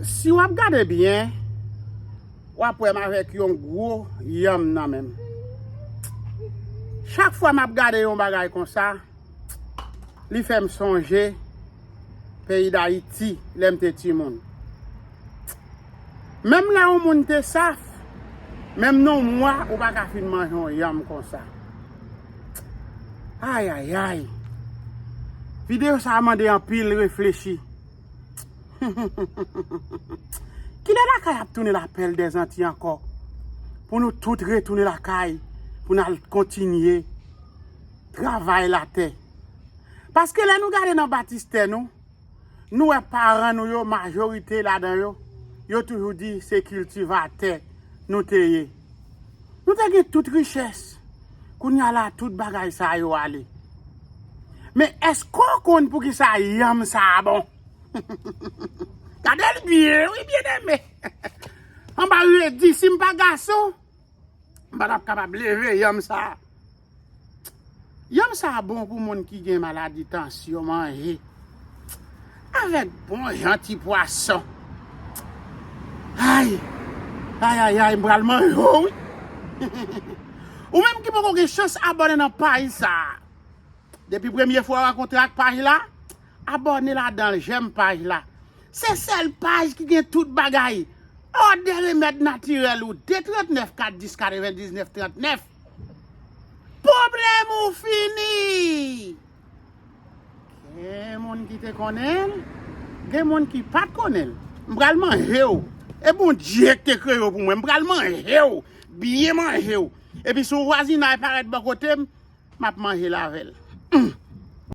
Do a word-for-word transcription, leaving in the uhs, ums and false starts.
Si w ap gade byen, w ap wè m avèk yon gwo yanm nan men m. Chak fwa m ap gade yon bagay konsa, li fè m sonje peyi Dayiti lè m te timoun. Menm lè yon moun te saf, menm nan yon mwa ou pa ka fin manje yon yanm konsa. Ayayay. Videyo sa a mande anpil reflechi. Kilè lakay ap tounen lapèl dèzanti ankò? Pou nou tout retounen lakay, pou n al kontinye travay latè. Paske lè nou gade nan batistè nou, nou wè paran nou yo, majorite ladan yo, yo toujou di se kiltivatè nou te ye. Nou te gen tout richès. Kounye a la, tout bagay sa yo ale. Men èske w konn poukisa yanm sa a bon? Gade l byen, wi, byeneme. Anba redi, si m pa gason, m pa t ap kapab leve yanm sa a. Yanm sa a bon pou moun ki gen maladi tansyon manje. Avèk bon jan ti pwason. Ay, ay, ay, ay, m pral manje w, wi. Ou menm ki poko gen chans abòne nan paj sa a, depi premye fwa w rankontre ak paj la, abòne ladan l, jèm paj la. Se sèl paj ki gen tout bagay. Òdè remèd natirèl ou, de trant nèf kat dis katrevendiznèf trant nèf. Pwoblèm ou fini. Gen moun ki te konnen l, gen moun ki pa t konnen l. M pral manje w. E Bondye ki te kreye w pou mwen. M pral manje w. Byen manje w. Epi si yon vwazinay parèt bò kote m, m ap manje l avè l. Hum.